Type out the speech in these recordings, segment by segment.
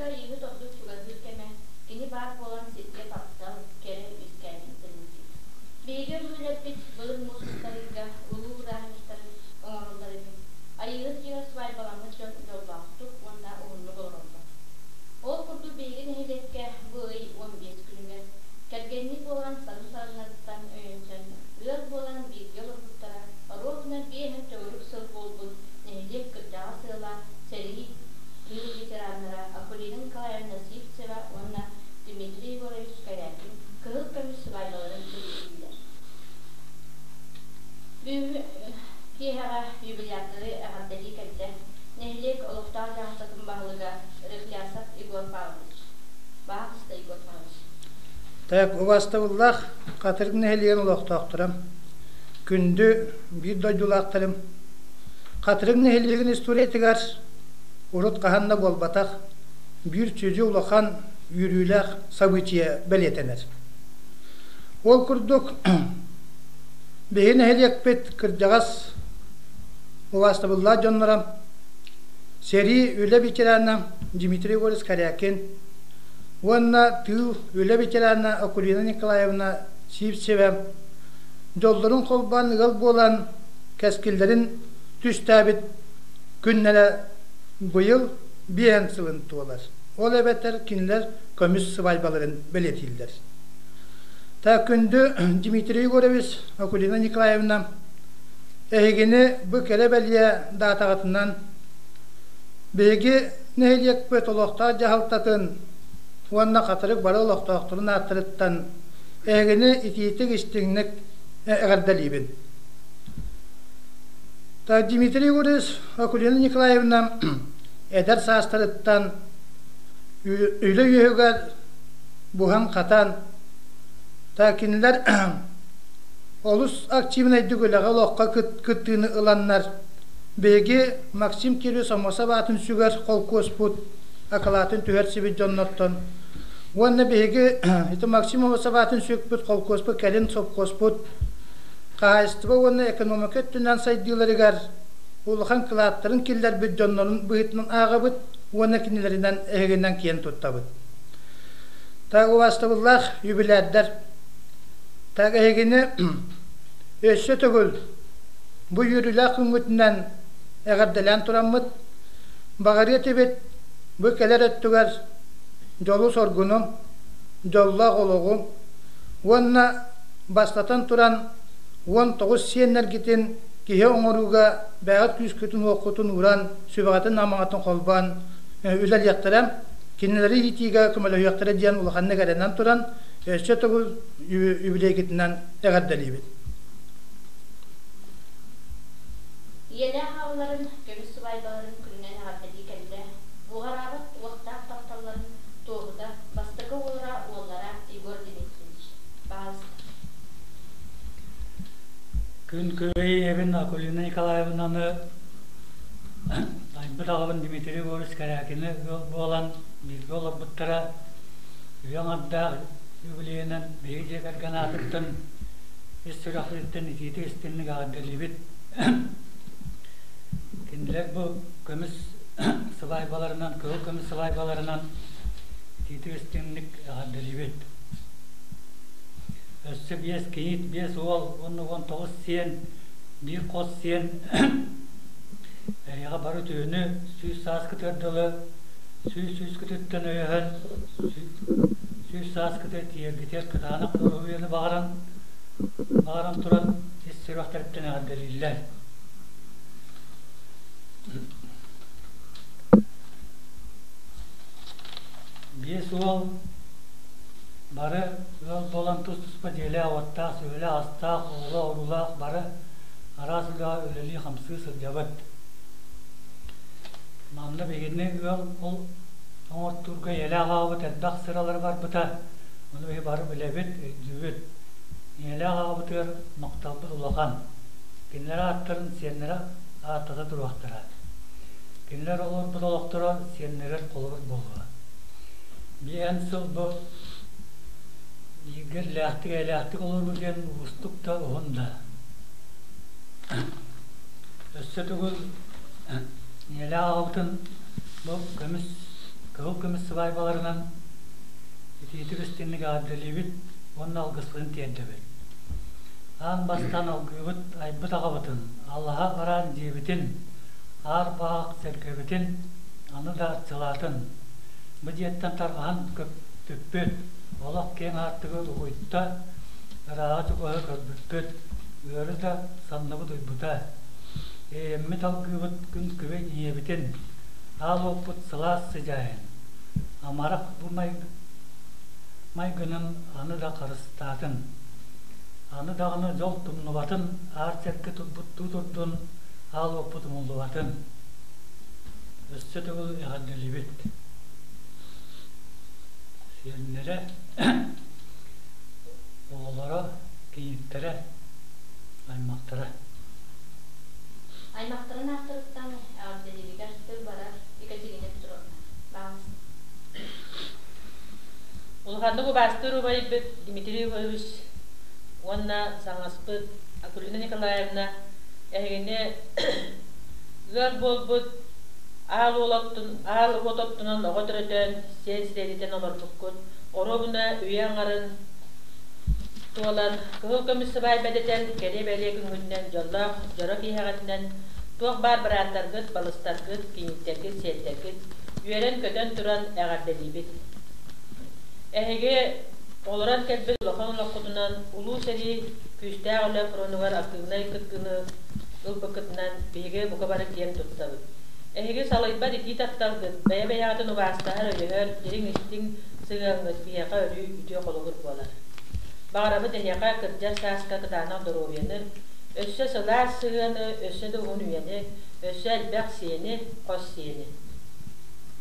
ыйга Айыыһыт ордук чугаһыыр кэмэ, кини баар буолан сиргэ таптал, кэрэ үөскээбитин бэлиэтиир. Биһиги өбүгэлэрбит былыр муус устар ыйга улуу бырааһынньыктарын оҥороллор эбит. Айыыһыт ыйыгар свадьбаламмыт дьон дьоллоохтук уонна уһуннук олороллор. Ол курдук биһиги нэһилиэккэ бу ый 15 күнүгэр кэргэннии буолан сарын-сарыннарыттан өйөнсөн ыал буолан бииргэ олорбуттара оруобуна биэһэн төгүрүк сыл буолбут нэһилиэк кырдьаҕас ыала сэрии, тыыл ветераннара Акулина Николаевна Сивцева уонна Дмитрий Егорович Корякин кыһыл көмүс сыбаайбаларын бэлиэтииллэр. Бүгүҥҥү киэһэҕэ юбилярдары эҕэрдэлии кэллэ нэһилиэк олохтоох дьаһалтатын баһылыга Рехлясов Егор Павлович. Баһаалыста Егор Павлович. Так, убаастабыллаах Хатырык нэһилиэгин олохтоохторо, күндү биир дойдулаахтарым, Хатырык нэһилиэгин историятыгар урут хаһан да буолбатах биир сүдү улахан үөрүүлээх событие бэлиэтэнэр. Ол курдук биһи нэһилиэкпит кырдьаҕас убаастабыллаах дьонноро сэрии үлэ ветерана Дмитрий Егорович Корякин уонна тыыл үлэ ветерана Акулина Николаевна Сивцева дьоллорун холбоон ыал буолан кэскиллэрин түстээбит күннэрэ быйыл биэһэн сылын туолар. Ол эбэтэр кинилэр көмүс сыбаайбаларын бэлиэтииллэр. Та күндү Дмитрий Егорович, Акулина Николаевна, эһигини бу кэрэ-бэлиэ даатаҕытынан биһиги нэһилиэкпит олохтоох дьаһалтатын уонна Хатырык бары олохтоохторун ааттарыттан эһигини итиитик-истиҥник эҕэрдэлиибин. Дмитрий Егорович, Акулина Николаевна эдэр саастарыттан үлэ үөһүгэр буһан-хатан, кинилэр олус активнайдык үлэҕэ олоххо кыттыыны ыланнар, биһиги Максим Кириллович Аммосов аатын сүгэр холкуоспут акылаатын түһэрсибит дьоннортон уонна биһиги ити Максим Аммосов аатын сүкпүт холкуоспут кэлин сопхуоспут хаһаайыстыба уонна экономика өттүнэн сайдыыларыгар улахан кылааттарын киллэрбит дьоннорун быһыытынан ааҕабыт уонна кинилэринэн эһигинэн киэн туттабыт. Так убаастабыллаах юбилярдар, так эһигини өссө төгүл бу үөрүүлээх күҥҥүтүнэн эҕэрдэлээн тураммыт, баҕарыа этибит бу кэлэр өттүгэр дьолу-соргуну, дьоллоох олоҕу уонна бастатан туран 19 сиэннэргитин киһи оҥорууга бэйэҕит күүскүтүн-уоххутун ууран, сүбэҕитин-амаҕытын холбоон үлэлиэхтэрэ, кинилэри иитиигэ көмөлөһүөхтэрэ диэн улаханнык эрэнэн туран, өссө төгүл үбүлүөйгүтүнэн эҕэрдэлиибит. Ийэлээх аҕаларын көмүс сыбаайбаларын күнүнэн эҕэрдэлии кэллэ. Уҕараабат уохтаах тапталларын туоһута бастакы уоллара уоллара Егор Дмитриевич. Баҕалыста. Күн күбэй ийэбин Акулина Николаевнаны айбыт аҕабын Дмитрий Егорович Корякины ыал буолан бииргэ олорбуттара үйэ аҥардаах юбилейынан биһиги дьиэ кэргэн аатыттан ис сүрэхпититтэн итиитик истиҥник эҕэрдэлиибит. Кинилэр бу көмүс сыбаайбаларынан, кыһыл көмүс сыбаайбаларынан итиитик истиҥник эҕэрдэлиибит. Өссө биэс кийиит, биэс уол уонна 19 сиэн, биир хос сиэн эһиэхэ бары үтүөнү 100 сааскытыгар дылы 100 сүүскүтүттэн өйөһөн 100 сааскытыгар тиийэргитигэр кытаанах доруобуйаны баҕаран баҕаран туран ис сүрэхтэриттэн эҕэрдэлииллэр. Биэс уол бары ыал буолан тус-туспа дьиэлээх-уоттаах, сүөһүлээх-астаах, оҕолоох-уруулаах бары араас үлэҕэ үлэлии-хамсыы сылдьабыт. Манна биһигини ыал ол оҥортуурга ийэлээх аҕабыт элбэх сыралары барбыта, ону биһи бары билэбит, өйдүүбүт. Ийэлээх аҕабытыгар махталбыт улахан. Кинилэр ааттарын сиэннэрэ ааттата туруохтара. Кинилэр олорбут олохторо сиэннэригэр холобур буолуо. Биээн сыл бу бииргэ иллээхтик-эйэлээхтик олоруу диэн уустук да уһун да. Өссө төгүл ийэлээх аҕабытын бу көмүс Кыһыл көмүс сыбаайбаларынан итиитик истиҥник эҕэрдэлиибит уонна алгыспытын тиэрдэбит. Аан бастаан алгыыбыт айбыт аҕабытын, аллаһа бараан дьиэбитин, аар баҕах сэргэбитин аны да арчылаатын. Бу дьиэттэн тарҕаһан көппүппүт, олох киэҥ аартыгы угуйда, ырааҕы-чугаһы көрбүппүт, ыары да санныбыт уйбута. Эйэммит алгыыбыт күн күбэй ийэбитин, аал уоппут сылаас сыдьаайын, амарах бу майгынын аны да харыстаатын. Аны даҕаны дьол тумнубатын, аар сэргэ турбуттуу турдун, аал уоппут умуллубатын. Өссө төгүл эҕэрдэлиибит. Сиэннэрэ, оҕолоро, кийииттэрэ, аймахтара. Аймахтарын ааттарыттан эҕэрдэлииригэр тыл барар Екатерина Петровна. Баҕаласын. Улаханнык убаастыыр убайбыт Дмитрий Егорович уонна саҥаспыт Акулина Николаевна эһигини ыал буолбут аал уолаттын аал уот оттунан оҕо төрөтөн, сиэн сирэйдэтэн олорбуккут. Оруобуна үйэ аҥарын туолан, кыһыл көмүс сыбаайба дэтэн, кэрэ-бэлиэ күҥҥүтүнэн дьоллоох дьоро киэһэҕитинэн туох баар бырааттаргыт, балыстаргыт, кийииттэргит, сиэттэргит үөрэн-көтөн туран эҕэрдэлиибит. Эһиги олорон кэлбит улахан олоххутунан Улуу сэрии күүстээх үлэ фронугар актыыбынай кыттыыны ылбыккытынан биһиги бука бары киэн туттабыт. Эһиги салайбат итии тапталгыт, бэйэ-бэйэҕитин убаастаһар, өйөһөр, дириҥ истиҥ сыһыаҥҥыт биһиэхэ өрүү үтүө холобур буолар. Баҕарабыт эһиэхэ кырдьар сааска кытаанах доруобуйаны, өссө сылаас сыһыаны, өссө да уһун үйэни, өссө элбэх сиэни, хос сиэни.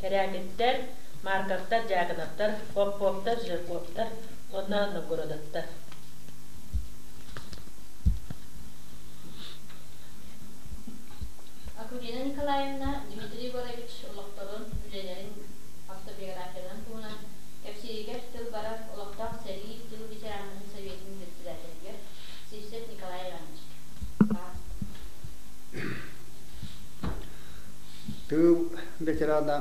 Кэрээкиттэр, Марковтар, Дьяконовтар, Попповтар, Жирковтар уонна Новгородовтар. Акулина Николаевна Дмитрий Егорович олохторун, үлэлэрин автобиографияларын туһунан кэпсииригэр тыл барар олохтоох сэрии тыл ветераннарын советын председателигэр Сивцев Николай Иванович. Тыыл ветерана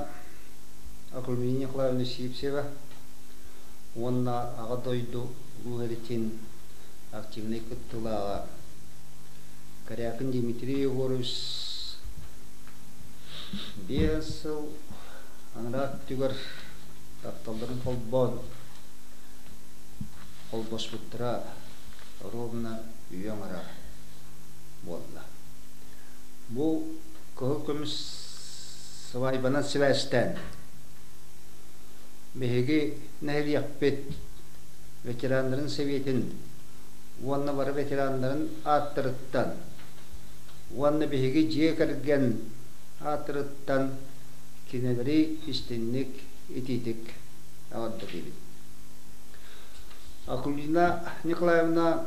Акулина Николаевна Сивцева уонна Аҕа дойду Улуу Эритин активнай кыттыылааҕа Корякин Дмитрий Егорович 5 сыл анараа өттүгэр тапталларын холбоон холбоспуттара ровно үйэ аҥара буолла. Бу кыһыл көмүс сыбаайбанан сибээстээн биһиги нэһилиэкпит ветераннарын сэбиэтин уонна бары ветераннарын ааттарыттан уонна биһиги дьиэ кэргэн ааттарыттан кинилэри истиҥник, итиитик эҕэрдэлиибит. Акулина Николаевна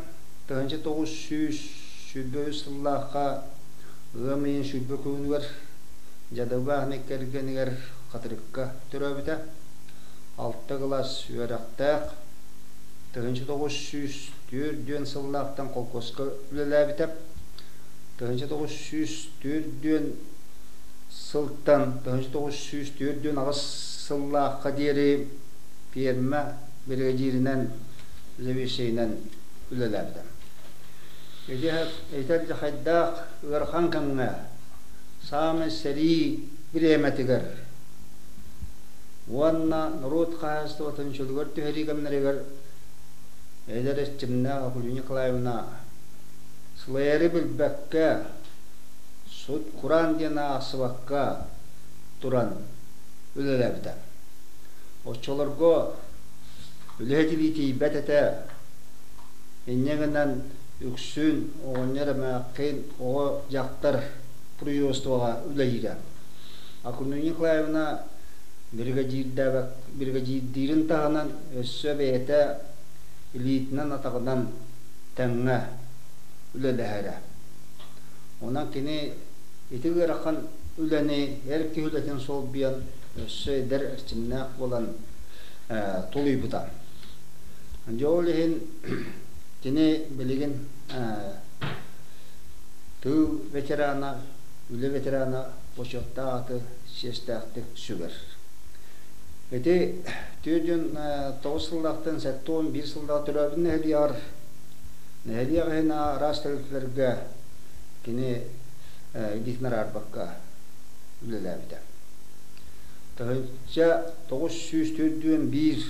1923 сыллаахха ыам ыйын 20 күнүгэр Дьадыбаах кэргэнигэр Хатырыкка төрөөбүтэ. Алта кылаас үөрэхтээх, 1904 сыллаахтан холкуоска үлэлээбитэ. 1904 сылтан 1948 сыллаахха диэри пиэрмэ биригэдьииринэн, заведующайынан үлэлээбитэ. Ити этэр хайдаах ыарахан кэмҥэ саамай сэрии бириэмэтигэр уонна норуот хаһаайыстыбатын чөлүгэр түһэрии кэмнэригэр эдэр эрчимнээх Акулина Николаевна сылайары билбэккэ, сут-кураан диэн аахсыбакка туран үлэлээбитэ. Оччолорго үлэһит илии тиийбэт этэ. Инньэ гынан үксүн оҕонньор эмээххин оҕо дьахтар производствоҕа үлэлиирэ. Акулина Николаевна биригэдьиирдиирин таһынан өссө бэйэтэ илиитинэн-атаҕынан тэҥҥэ үлэлэһэрэ. Онон кини ити ыарахан үлэни эр киһи үлэтин солбуйан өссө эдэр эрчимнээх буолан тулуйбута. Дьэ ол иһин кини билигин тыыл ветерана, үлэ ветерана бочуоттаах аты чиэстээхтик сүгэр. Ити 49 сыллаахтан 71 сыллаах төрөөбүт нэһилиэгэр нэһилиэк иһин араас тэрилтэлэргэ кини илиитин араарбакка үлэлээбитэ. 1941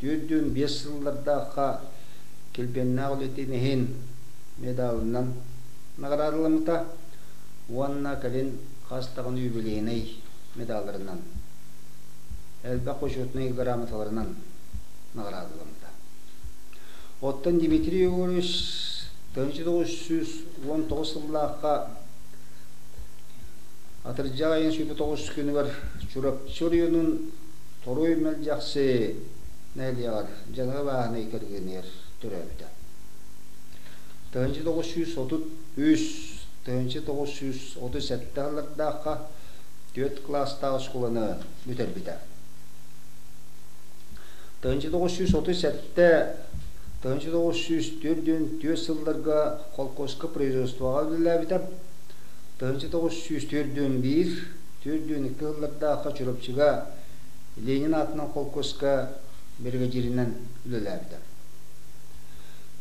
45 сыллардаахха килбиэннээх үлэтин иһин медалынан наҕараадаламмыта уонна кэлин хас даҕаны юбилейнай медалларынан, элбэх почетнай грамоталарынан наҕараадаламмыта. Оттон Дмитрий Егорович 1919 сыллаахха атырдьах айын 29 күнүгэр Чурапчы оройуонун Торуй Мэлдьэхси нэһилиэгэр Дьаҥа бааһынай кэргэнигэр төрөөбүтэ. 1933 1937 сыллардаахха түөрт кылаастаах оскуоланы бүтэрбитэ. 1937 1944 сылларга холкуоска производствоҕа үлэлээбитэ. 1941 42 сыллардаахха Чурапчыга Ленин аатынан холкуоска биригэдьииринэн үлэлээбитэ.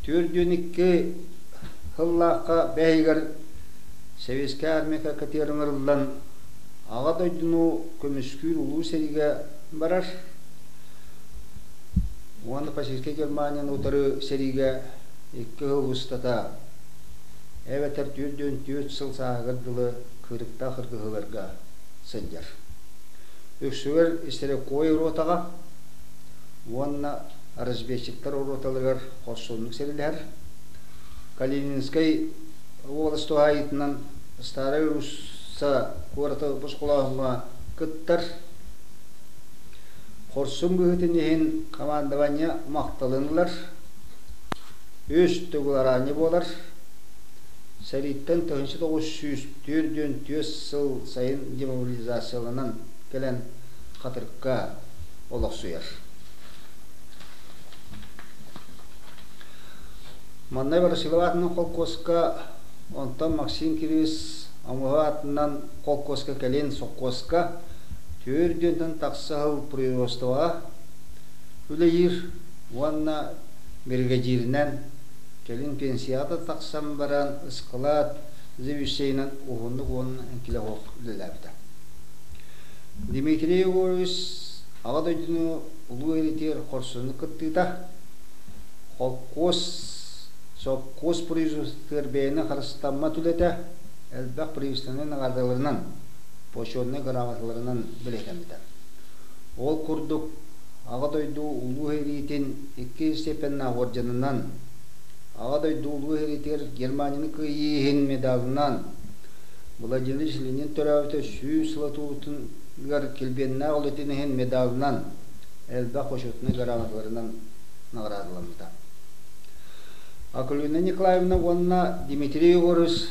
42 сыллаахха бэһигэр Сэбиэскэй армия категорияҕа ыҥырыллан Аҕа дойдуну көмүскүүр улуу сэриигэ барар уонна фашистскай Германияны утары сэриигэ икки сыл устата эбэтэр 44 сыл сааһыгар дылы кыырыктаах кыргыһыыларга сылдьар. Үксүгэр стрелковай ротаҕа уонна разведчиктар роталарыгар хорсуннук сэриилэһэр. Калининскай уобалас туһаайыытынан Старай Русса куораты босхолооһуҥҥа кыттар. Хорсун быһыытын иһин командование махталын ылар. Үс төгүл араанньы буолар. Сэрииттэн 1944 сыл сайын демобилизацияланан кэлэн Хатырыкка олохсуйар. Манна Ворошилов аатынан холкуоска, онтон Максим Кириллович Омуһу аатынан холкуоска кэлин сопхуоска 4 тахса сыл производствоҕа үлэлиир уонна биригэдьииринэн кэлин пенсияҕа да тахсан баран ыскылаат заведующайынан уһуннук уонна эҥкилэ суох үлэлээбитэ. Дмитрий Егорович Аҕа дойдуну улуу эритигэр хорсуннук кыттыыта, холкуос, сопхуос производствотыгар бэйэни харыстаммат үлэтэ элбэх правительственнай наҕараадаларынан, почетнай грамоталарынан бэлиэтэммитэ. Ол курдук, Аҕа дойду Улуу сэриитин икки степеннээх уордьанынан, Аҕа дойду Улуу сэриитигэр Германияны кыайыы иһин медалынан, Владимир Ленин төрөөбүтэ 100 сыла туолуутугар килбиэннээх үлэтин иһин медалынан, элбэх почетнай грамоталарынан наҕараадаламмыта. Акулина Николаевна уонна Дмитрий Егорович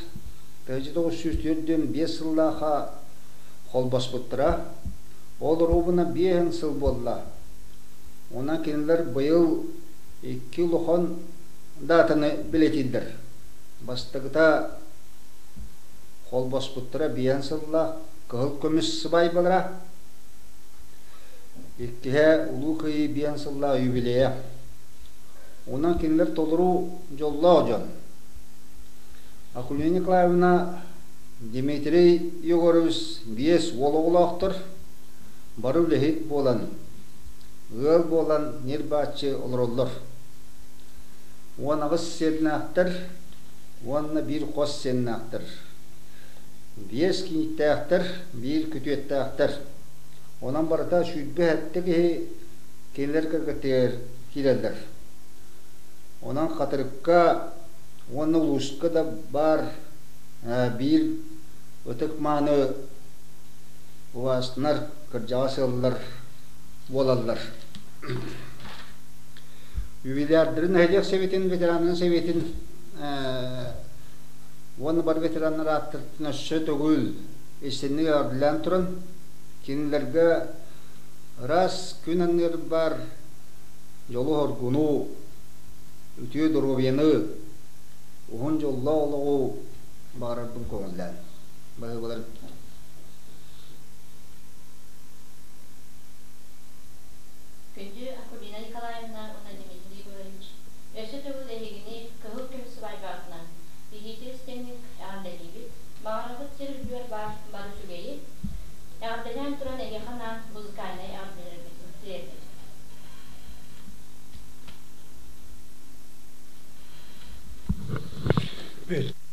1945 сыллаахха холбоспуттара. Ол оруобуна биэһин сыл буолла. Онон кинилэр быйыл икки улахан даатаны бэлиэтииллэр. Бастакыта холбоспуттара биэһин сыллаах кыһыл көмүс сыбаайбалара, иккиһэ Улуу Кыайыы биэһин сыллаах юбилейа. Онон кинилэр толору дьоллоох дьон. Акулина Николаевна, Дмитрий Егорович биэс уол оҕолоохтор, бары үлэһит буолан, ыал буолан ньир-бааччы олороллор. 18 сиэннээхтэр уонна биир хос сиэннээхтэр. Биэс кийииттээхтэр, биир күтүөттээхтэр. Онон барыта 27 киһи кинилэр кэргэттэригэр киирэллэр. Онон Хатырыкка уонна улууска да баар биир ытык-мааны убаастанар кырдьаҕас ыаллар буолаллар. Юбилярдарын нэһилиэк сэбиэтин ветераннарын сэбиэтин уонна бары ветераннар ааттарыттан өссө төгүл истинник эҕэрдэлээн туран, кинилэргэ ыраас күн анныгар баар дьолу-соргуну, үтүө доруобуйаны, уһун дьоллоох олоҕу баҕарарбын көҥүллээн. Баһыыбаларын. Баҕарабыт сир үрдүгэр баар бары үчүгэйи, эҕэрдэлээн туран эйиэхэ анаан музыкальнай эҕэрдэлэрбитин тириэрдэбит. Бүт.